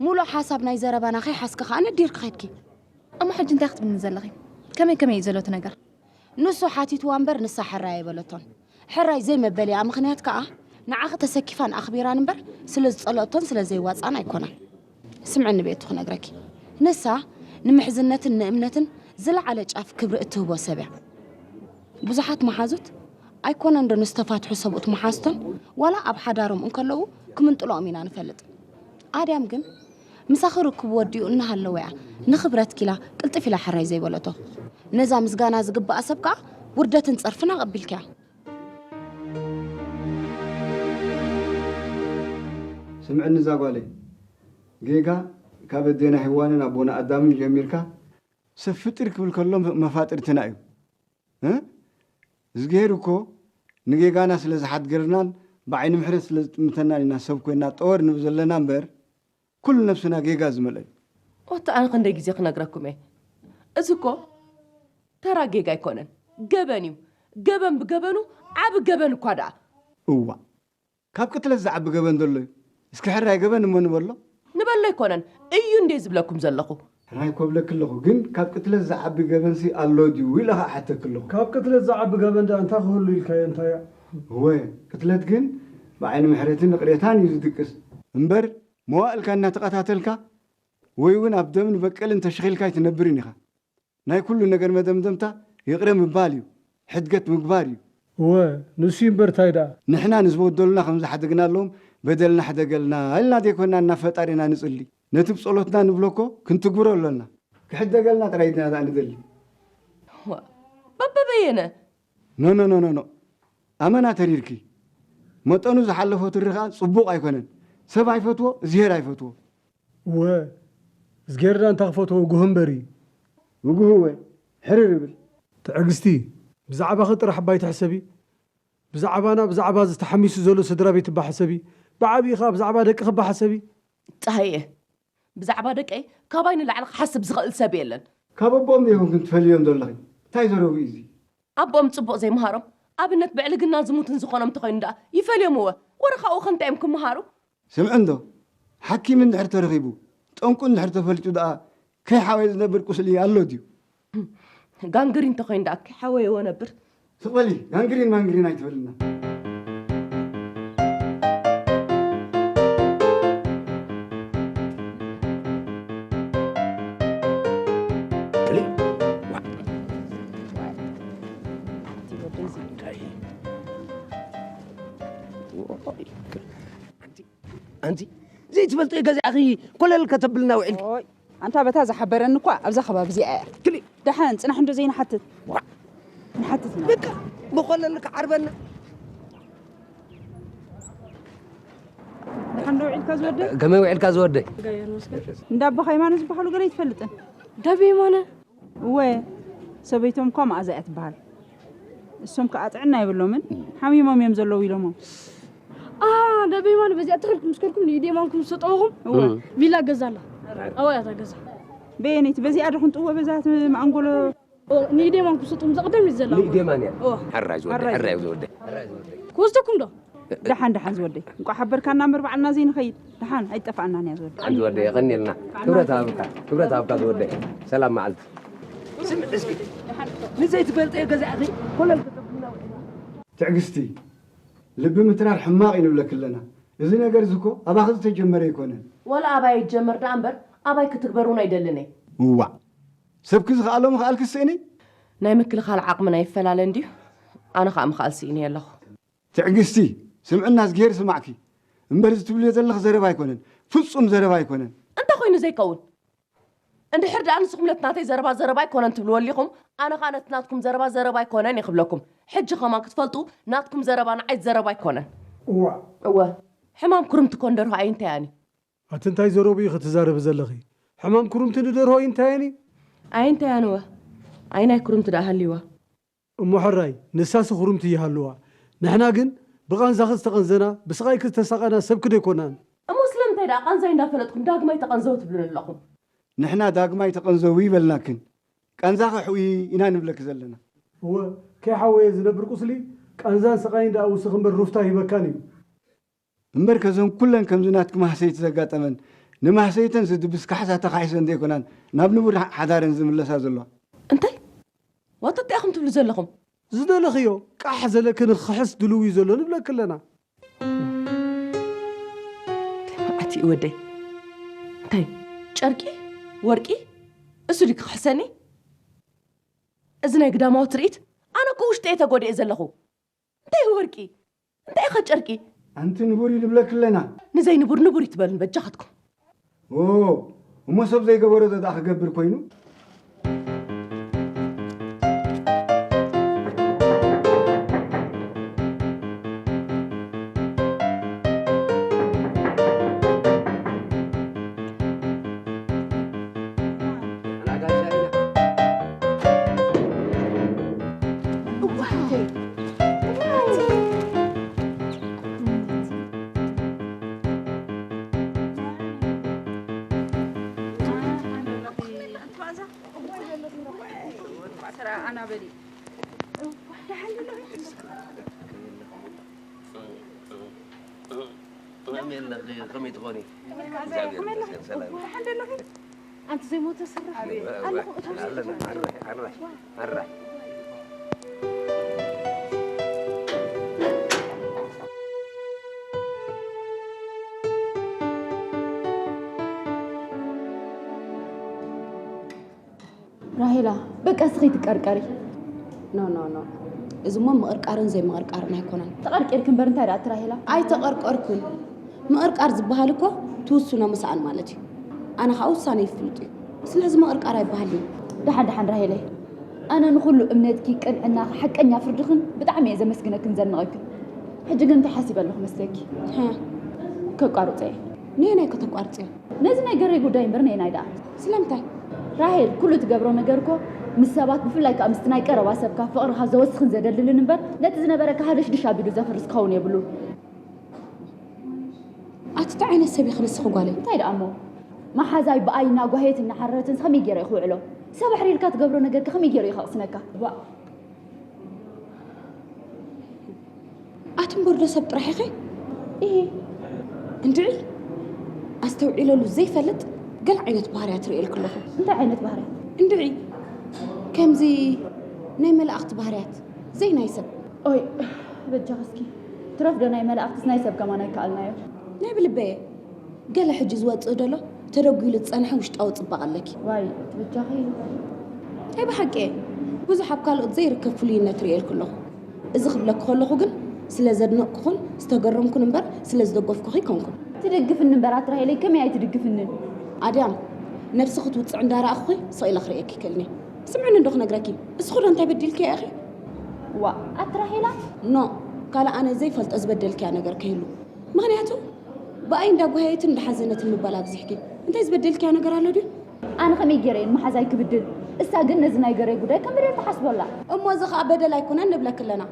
ሙሉእ ሓሳብ ናይ ዘረባና ከይሓዝኪ ከኣ ነዲርኪ ኸድኪ። እሞ ሕጂ እንታይ ክትብልኒ ዘለኺ? ከመይ ከመይ እዩ ዘሎ እቲ ነገር? ንሱ ሓቲትዋ እምበር ንሳ ሕራይ ኣይበለቶን። ሕራይ ዘይመበሊኣ ምኽንያት ከኣ ንዓኺ ተሰኪፋን ኣኽቢራን እምበር ስለ ዝጸለኦቶን ስለ ዘይዋጽኣን ኣይኮነን። ስምዕኒ ቤቱ ክነግረኪ። ንሳ ንምሕዝነትን ንእምነትን ዝለዓለ ጫፍ ክብሪ እትህቦ ሰብ እያ። ብዙሓት መሓዙት ኣይኮነን ዶ ንዝተፋትሑ ሰብኡት መሓዝቶም ዋላ ኣብ ሓዳሮም እንከለዉ ክምንጥልኦም ኢና ንፈልጥ። ኣድያም ግን ምሳኺ ርክብ ወዲኡ እናሃለወ እያ ንኽብረትኪ ኢላ ቅልጥፍ ኢላ ሕራይ ዘይበለቶ። ነዛ ምስጋና ዝግብኣ ሰብ ከኣ ውርደትን ጸርፍን ኣቐቢልክያ። ስምዕኒ እዛ ጓለይ፣ ጌጋ ካብ ኣዴና ሄዋንን ኣቦና ኣዳምን ጀሚርካ ሰብ ፍጥር ክብል ከሎ መፋጥርትና እዩ። እ? እዝግሄር እኮ ንጌጋና ስለ ዝሓድገርናን ብዓይኒ ምሕረት ስለ ዝጥምተናን ኢና ሰብ ኮይና ጠወር ንብል ዘለና እምበር ኩሉ ነብስና ጌጋ ዝመልአ እዩ። ኦታ ኣነ ክንደይ ግዜ ክነግረኩም እየ። እዚ እኮ ተራ ጌጋ ኣይኮነን፣ ገበን እዩ። ገበን ብገበኑ ዓቢ ገበን እኳ ደኣ። እዋ ካብ ቅትለት ዝዓቢ ገበን ዘሎ እዩ። እስኪ ሕራይ ገበን እሞ ንበሎ። ንበሎ ኣይኮነን እዩ እንዴ ዝብለኩም ዘለኹ። ሕራይ እኮ ብለኪ ኣለኹ፣ ግን ካብ ቅትለት ዝዓቢ ገበንሲ ኣሎ ድዩ ኢለ ኸዓ ሓተኪ ኣለኹ። ካብ ቅትለት ዝዓቢ ገበን ደኣ እንታይ ክህሉ ኢልካዮ እንታይ እያ? እወ፣ ቅትለት ግን ብዓይኒ ምሕረትን ይቕሬታን እዩ ዝድቅስ። እምበር መዋእልካ እናተቐታተልካ ወይ እውን ኣብ ደምን በቀልን ተሸኺልካ ኣይትነብርን ኢኻ። ናይ ኩሉ ነገር መደምደምታ ይቕረ ምባል እዩ፣ ሕድገት ምግባር እዩ። እወ፣ ንሱ እዩ እምበር ታይ ደኣ። ንሕና ንዝበደሉና ከም ዝሓደግናሎም በደልና ሕደገልና ኢልና ዘይኮና ናብ ፈጣሪና ንጽሊ። ነቲ ብጸሎትና ንብሎ እኮ ክንትግብሮ ኣሎና። ክሕደገልና ጥራይ ኢና ደኣ ንደሊ። ባባ በየነ። ኖ ኖ ኖ ኖ ኖ። ኣመና ተሪርኪ። መጠኑ ዝሓለፎ ትሪ ከኣ ጽቡቕ ኣይኮነን። ሰብ ኣይፈትዎ፣ እግዚኣብሔር ኣይፈትዎ። እወ እዝጌር ደኣ እንታ ክፈትዎ እጉህ እምበር እዩ። እጉህ እወ ሕርር ይብል። ትዕግስቲ ብዛዕባኺ ጥራሕ እባ ኣይትሕሰቢ። ብዛዕባና ብዛዕባ እዚ ተሓሚሱ ዘሎ ስድራ ቤት እባ ሕሰቢ። ብዓብዪ ኸኣ ብዛዕባ ደቅኺ እባ ሕሰቢ። ጸሃየ ብዛዕባ ደቀይ ካባይ ንላዕሊ ክሓስብ ዝኽእል ሰብ የለን። ካብ ኣቦኦም ዶ ይኾንክን ትፈልዮም ዘለኺ? እንታይ ዘረቡ እዩ እዚ? ኣቦኦም ጽቡቕ ዘይምሃሮም ኣብነት ብዕልግናን ዝሙትን ዝኾኖም እንተኾይኑ ደኣ ይፈልዮም እወ። ወረ ካብኡ ከ እንታይ እዮም ክምሃሩ? ስምዒ እንዶ ሓኪም እንድሕር ተረኺቡ ጠንቁ እንድሕር ተፈሊጡ ደኣ ከይሓወየ ዝነብር ቁስሊ ኣሎ ድዩ? ጋንግሪን እንተኾይኑ ደኣ ከይሓወየ እወ ነብር። ስቕ በሊ ጋንግሪን ማንግሪን ኣይትበልና። ኣንቲ ዘይትፈልጦ ገዛእኺ ኮለል ከተብልና ውዒልኪ። ኣንታ በታ ዝሓበረኒ እኳ ኣብዛ ከባቢ እዚኣ እያ። ክሊ ደሓን ጽናሕ እንዶ ዘይንሓትት። ዋዕ። ንሓትት ኢና። በቃ ብኾለል ክዓርበና። ደሓን ዶ ውዒልካ ዝወደይ? ከመይ ውዒልካ ዝወደይ? እንዳ ኣቦኻ የማነ ዝበሃሉ ገለ ይትፈልጥን? ዳብ የማነ? እወ ሰበይቶም እኳ መኣዛ እያ ትበሃል። እሶም ከኣ ጥዕና የብሎምን ሓሚሞም እዮም ዘለዉ ኢሎሞም። ኣሃ ዳብ የማነ በዚኣ ትኽል ምስ ከድኩም ንኢድ የማንኩም ዝሰጠወኹም እወ ቪላ ገዛ ኣላ። ኣበይ እያ እታ ገዛ? በየነይቲ በዚኣ ዶ ክንጥዎ በዛ እቲ መኣንጎሎ ንኢድ የማንኩም ዝሰጠኹም እዛ ቀዳመይቲ ዘላ ንኢድ የማን እያ። ሕራይ ዝወደይ ሕራይ ዝወደይ። ክወስደኩም ዶ? ደሓን ደሓን ዝወደይ እንቋዕ ሓበርካና እምበር ባዕልና ዘይንኸይድ ደሓን ኣይጠፋእናን እያ ዝወደይ። ዝወደይ የቐንየልና ክብረት ሃብካ ክብረት ሃብካ ዝወደይ ሰላም መዓልቲ። ስምዒ እስኪ ንዘይትፈልጠዮ ገዛእኺ ኮለል ከተብልና ውዒልኪ። ትዕግስቲ ልቢ ምትራር ሕማቕ እዩ ንብለኪ ኣለና። እዚ ነገር እዚ እኮ ኣባኺ ዝተጀመረ ኣይኮነን። ዋላ ኣባይ ይጀመር ደኣ እምበር ኣባይ ክትግበር እውን ኣይደልን እየ። እዋእ ሰብኪ ዝኸኣሎ ምኽኣልኪ ስእኒ። ናይ ምክልኻል ዓቕምና ይፈላለ እንድዩ ኣነ ኸኣ ምኽኣል ስኢነ ኣለኹ። ትዕግስቲ ስምዕና እዝግሄር ይስማዕኪ እምበር እዚ ትብልዮ ዘለኺ ዘረባ ኣይኮነን ፍጹም ዘረባ ኣይኮነን። እንታይ ኮይኑ ዘይከውን እንድሕር ደኣ ንስኹም ነቲ ናተይ ዘረባ ዘረባ ኣይኮነን ትብልዎ ኣሊኹም ኣነ ኸኣ ነቲ ናትኩም ዘረባ ዘረባ ኣይኮነን እየ ክብለኩም። ሕጂ ኸማን ክትፈልጡ ናትኩም ዘረባ ንዓይ ዘረባ ኣይኮነን። እዋ። እወ ሕማም ኩርምቲ እኮ ንደርሆ ኣይንተያን እዩ። ኣቲ እንታይ ዘረቡ ኢኺ ትዛረቢ ዘለኺ? ሕማም ኩርምቲ ንደርሆ ኣይንተያን እዩ። ኣይንተያን እወ ኣይ ናይ ኩርምቲ ደኣ ሃልይዋ። እሞ ሕራይ ንሳሲ ኩርምቲ ይሃልዋ ንሕና ግን ብቓንዛኺ ዝተቐንዘና ብስቓይኪ ዝተሳቐና ሰብኪ ዶ ኣይኮናን? እሞ ስለምንታይ ደኣ ቓንዛይ እንዳፈለጥኩም ዳግማይ ተቐንዘው ትብሉኒ ኣለኹም? ንሕና ዳግማይ ተቐንዘዊ ይበልናክን ቃንዛኺ ሕውዪ ኢና ንብለኪ ዘለና። እወ፣ ከይሓወየ ዝነብር ቁስሊ ቃንዛን ስቓይን ደኣ ውስኽ እምበር ሩፍታ ይህበካን እዩ። እምበር ከዘን ኩለን ከምዚ ናትኪ ማህሰይቲ ዘጋጠመን፣ ንማህሰይተን ዝድብስ ካሕሳ ተኻሒሰን ዘይኮናን ናብ ንቡር ሓዳረን ዝምለሳ ዘለዋ። እንታይ? ዋታ እንታይ ኢኹም ትብሉ ዘለኹም? ዝደለኽዮ ቃሕ ዘለኪ ንኽሕስ ድልው እዩ ዘሎ ንብለኪ ኣለና። ኣቲ ወደይ፣ እንታይ? ጨርቂ? ወርቂ? እሱ ድዩ ክኽሕሰኒ? እዚ ናይ ግዳማዊ ትርኢት? ኣነ እኮ ውሽጠይ ተጎዲኤ ዘለኹ። እንታይ ወርቂ? እንታይ ኸ ጨርቂ? ኣንቲ ንቡር እዩ ንብለኪ ኣለና። ንዘይ ንቡር ንቡር ይትበሉን በጃኻትኩም። ኦ፣ እሞ ሰብ ዘይገበሮ ዘ ደኣ ክገብር ኮይኑ? ከመይ ኣለኺ? ከመይ ትኾኒ? እግዚኣብሔር ይመስገን፣ ሰላም። ኣንቲ ዘይሞተ ስራሕ ኣለኹ። እቶም ኣለና። ኣራይ፣ ኣራይ፣ ኣራይ። ራሄላ፣ በቃ እስኺ ትቀርቀሪ። ኖ፣ ኖ፣ ኖ። እዚ እሞ ምቕርቃርን ዘይምቕርቃርን ኣይኮነን። ተቐርቂርኪ እምበር እንታይ ደኣ እቲ ራሄላ? ኣይተቐርቀርኩን። ምቕርቃር ዝበሃል እኮ ትውስኖ ምስኣን ማለት እዩ። ኣነ ኸኣ ውሳነ ይፍልጥ እዩ። ስለዚ ምቕርቃር ኣይበሃልን እዩ። ደሓን፣ ደሓን ራሄለይ። ኣነ ንኹሉ እምነትኪ፣ ቅንዕናኺ፣ ሓቀኛ ፍርድኽን ብጣዕሚ እየ ዘመስግነክን ዘድንቐክን። ሕጂ ግን እንታይ ሓሲበ ኣለኹ መስለኪ? ሃ። ከቋርጾ እየ። ነየናይ ከተቋርጽዮ? ነዚ ናይ ገረይ ጉዳይ እምበር ነየናይ ደኣ? ስለምንታይ? ራሄል፣ ኩሉ ትገብሮ ነገር እኮ ምስ ሰባት፣ ብፍላይ ከኣ ምስቲ ናይ ቀረባ ሰብካ ፍቕርኻ ዘወስኽን ዘደልልን እምበር፣ ነቲ ዝነበረካ ሃደሽድሽ ኣቢሉ ዘፍርስ ክኸውን የብሉን። ኣቲ እንታይ ዓይነት ሰብ ኢኺ ንስኺ ጓለይ? እንታይ ደኣ እሞ? መሓዛይ ብኣይ እናጓህየት እናሓረረትንስ ከመይ ገይረ እየ ክውዕሎ? ሰብ ኣሕሪርካ ትገብሮ ነገርካ ከመይ ገይሩ እዩ ከቕስነካ? ዋእ! ኣቲ እምበር ዶ ሰብ ጥራሕ ኢኺ? ኢሂ። እንድዒ፣ ኣስተውዒለሉ ዘይፈልጥ ገለ ዓይነት ባህርያት ርእየልኪ ኣለኹ። እንታይ ዓይነት ባህርያት? እንድዒ፣ ከምዚ ናይ መላእኽቲ ባህርያት፣ ዘይናይ ሰብ። ኦይ፣ በጃኺ እስኪ፣ ትረፍ ዶ ናይ መላእኽትስ ናይ ሰብ ከማን ኣይከኣልናዮ። ናይ ብልበየ፣ ገለ ሕጂ ዝወጽእ ደሎ ተደጒሉ ዝጸንሐ ውሽጣዊ ጽባቐ ኣለኪ። ዋይ፣ እቲ በጃኺ። ናይ ብሓቂ እየ። ብዙሕ ኣብ ካልኦት ዘይርከብ ፍሉይነት ርእየልኪ ኣለኹ። እዚ ክብለኪ ከለኹ ግን ስለ ዘድነቕኩኽን ዝተገረምኩን እምበር ስለ ዝደገፍኩኺ ኣይኮንኩን። ትድግፍኒ እምበር ኣቲ ራሄለይ፣ ከመይ ኣይትድግፍንን? ኣድያም፣ ነብስኺ ክትውጽዒ እንዳረኣኹኺ ስቕ ኢለ ክርእየኪ ይክእልኒ። ስምዕኒ እንዶ ክነግረኪ፣ እስኺ ዶ እንታይ በዲልኪ ኢኺ? ዋእ፣ ኣቲ ራሄላ? ኖ፣ ካልእ ኣነ ዘይፈልጦ ዝበደልክያ ነገር ከይህሉ። ምኽንያቱ፣ ብኣይ እንዳጓሃየትን እንዳሓዘነትን ምባል ኣብዚሕኪ። እንታይ ዝበደልክያ ነገር ኣሎ ድዩ? ኣነ ከመይ ገይረ እየ ንመሓዛይ ክብድል? እሳ ግን ነዚ ናይ ገረይ ጉዳይ ከም በደል ትሓስቦ ኣላ። እሞ እዚ ኸኣ በደል ኣይኮነን ንብለኪ ኣለና።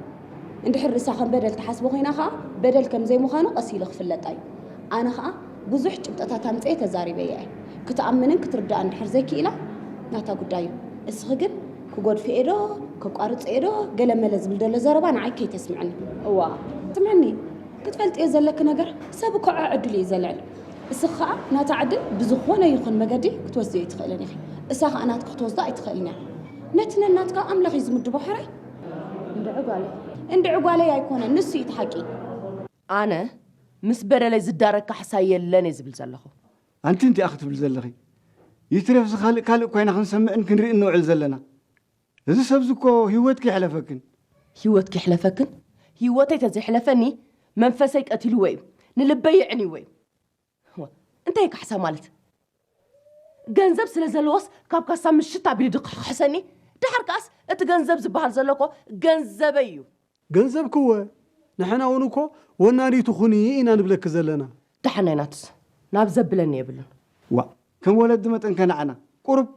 እንድሕር ርእሳ ከም በደል ትሓስቦ ኮይና ኸኣ፣ በደል ከም ዘይምዃኑ ቀስ ኢሉ ክፍለጣ እዩ። ኣነ ኸኣ ብዙሕ ጭብጥታት ኣምጽኤ ተዛሪበያ እየ። ክትኣምንን ክትርድኣን እንድሕር ዘይክኢላ፣ ናታ ጉዳይ እዩ። እስኺ ግን ክጎድፍ'የ ዶ፣ ከቋርጽ'የ ዶ፣ ገለመለ ዝብል ዘሎ ዘረባ ንዓይ ከይተስምዕኒ። እዋ። ስምዕኒ፣ ክትፈልጥዮ ዘለኪ ነገር፣ ሰብ እኮ ዕድሉ እዩ ዘልዕል። እስኺ ኸኣ ናታ ዕድል ብዝኾነ ይኹን መገዲ ክትወስድዮ ኣይትኽእልን ኢኺ። እሳ ኸኣ ናትኪ ክትወስዶ ኣይትኽእልን እያ። ነቲ ነናትካ ኣምላኽ እዩ ዝምድቦ ሕራይ። እንድዒ ጓለይ። እንድዒ ጓለይ ኣይኮነን፣ ንሱ እዩ እቲ ሓቂ። ኣነ ምስ በደለይ ዝዳረግ ካሕሳ የለን እየ ዝብል ዘለኹ። ኣንቲ እንታይ ኢኺ ትብሊ ዘለኺ? ይትረፍሲ ካልእ ካልእ እኳ ኢና ክንሰምዕን ክንርእን ንውዕል ዘለና። እዚ ሰብዚ እኮ ህይወትኪ የሕለፈክን። ህይወትኪ የሕለፈክን? ህይወተይ ተዘይሕለፈኒ መንፈሰይ ቀቲልዎ እዩ። ንልበይ የዕንይዎ እዩ። እዋ፣ እንታይ እዩ ካሕሳ ማለት? ገንዘብ ስለ ዘለዎስ ካብ ካሳ ምሽት ኣቢሉ ድክሕሰኒ? ደሓር ከኣስ እቲ ገንዘብ ዝበሃል ዘሎ እኮ ገንዘበይ እዩ። ገንዘብኪ እወ፣ ንሕና እውን እኮ ወናኒቱ ኩኒ ኢና ንብለኪ ዘለና። ደሓን ናይ ናቱስ፣ ናብ ዘብለኒ የብሉን። ዋእ፣ ከም ወለዲ መጠን ከ ንዓና ቁሩብ፣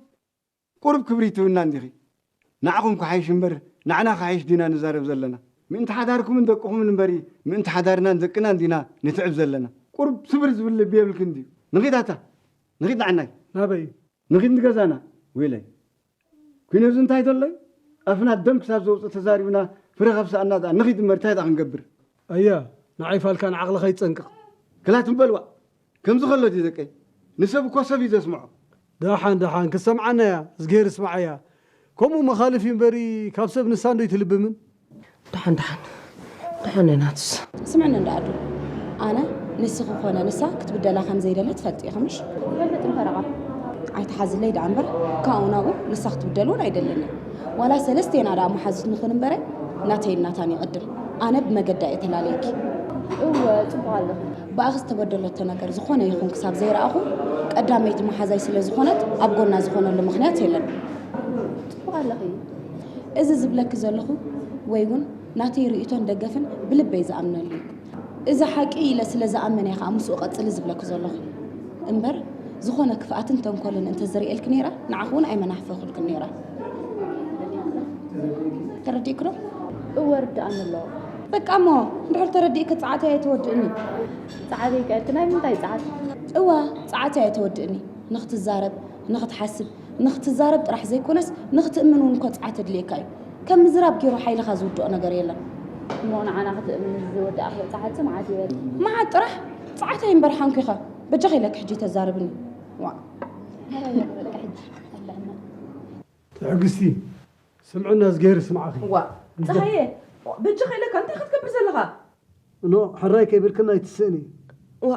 ቁሩብ ክብሪ ትህብና እንዲኺ። ንዓኹም ክሓይሽ እምበር፣ ንዓና ክሓይሽ ዲና ንዛረብ ዘለና? ምእንቲ ሓዳርኩምን ደቅኹምን እምበሪ፣ ምእንቲ ሓዳርናን ደቅናን ዲና ንትዕብ ዘለና? ቁሩብ ስብር ዝብል ልቢ የብልክን ድዩ? ንኺድ ኣታ፣ ንኺድ ንዓናይ። ናበይ? ንኺድ ንገዛና። ወይለይ። ኩነዙ እንታይ ዘሎ እዩ? ኣፍና ደም ክሳብ ዘውፅእ ተዛሪብና ፍረ ካብ ሰኣና ደኣ ንኺድ እምበር እንታይ ደኣ ክንገብር? ኣያ፣ ንዓይ ፋልካ ንዓቕልኻ ይፀንቅቕ። ክላት እምበልዋ፣ ከምዚ ከሎ ድዩ ደቀይ? ንሰብ እኮ ሰብ እዩ ዘስምዖ። ደሓን ደሓን፣ ክሰምዓና እያ፣ እዝግሄር እስምዓያ። ከምኡ መኻልፍ እዩ እምበሪ፣ ካብ ሰብ ንሳ እንዶ ይትልብምን? ደሓን ደሓን ደሓን ናትስ። ስምዕኒ እንዳ ኣዱ፣ ኣነ ንስኺ ኮነ ንሳ ክትብደላ ከም ዘይደለ ትፈልጢ ኢኺ ምሽ? ይፈልጥ እምበረቓ። ኣይትሓዝለይ ደኣ እምበር፣ ካብኡ ናብኡ ንሳ ክትብደል እውን ኣይደልን እየ። ዋላ ሰለስቴና ደኣ መሓዙት ንኹን እምበረ፣ ናተይን ናታን ይቕድም። ኣነ ብመገዳ እየ ተላለየኪ። እወ፣ ጽቡቕ ኣለኺ። ብኣኺ ዝተበደለቶ ነገር ዝኾነ ይኹን ክሳብ ዘይረኣኹ፣ ቀዳመይቲ መሓዛይ ስለ ዝኾነት ኣብ ጎና ዝኾነሉ ምኽንያት የለን። ጽቡቕ ኣለኺ። እዚ ዝብለኪ ዘለኹ ወይ እውን ናተይ ርእይቶን ደገፍን ብልበይ ዝኣምነሉ እዩ። እዚ ሓቂ ኢለ ስለ ዝኣምን እየ ከዓ ምስኡ ቀጽሊ ዝብለኪ ዘለኹ። እምበር ዝኾነ ክፍኣትን ተንኮልን እንተዝርእየልኪ ነይረ ንዓኺ እውን ኣይመናሕፈኹልክን ነይረ። ተረዲእኪ ዶ? እወ ርድኣኒ ኣለዎ። በቃ እሞ እንድሕር ተረዲእኪ ጸዓተይ ኣይተወድእኒ። ጸዓተይ ከ እቲ ናይ ምንታይ ጸዓት? እወ ጸዓተይ ኣይተወድእኒ። ንኽትዛረብ፣ ንኽትሓስብ፣ ንኽትዛረብ ጥራሕ ዘይኮነስ ንኽትእምን እውን እኮ ጸዓት የድልየካ እዩ። ከም ምዝራብ ገይሩ ሓይልኻ ዝውድኦ ነገር የለን። እሞ ንዓና ክትእምን ዝወድኣኽዮ ጸዓት መዓት ይበል። መዓት ጥራሕ ጸዓተይ እምበር ሓንኩኻ። በጃኺ ኢለኪ ሕጂ ተዛርብኒ። ዋ። ትዕግስቲ፣ ስምዕና እዝግሄር ስምዓኺ። ዋ፣ ጸሃየ፣ በጃኺ ኢለካ እንታይ ክትገብር ዘለኻ? እኖ፣ ሕራይ ከይበልክና ኣይትስእኒ። ዋ፣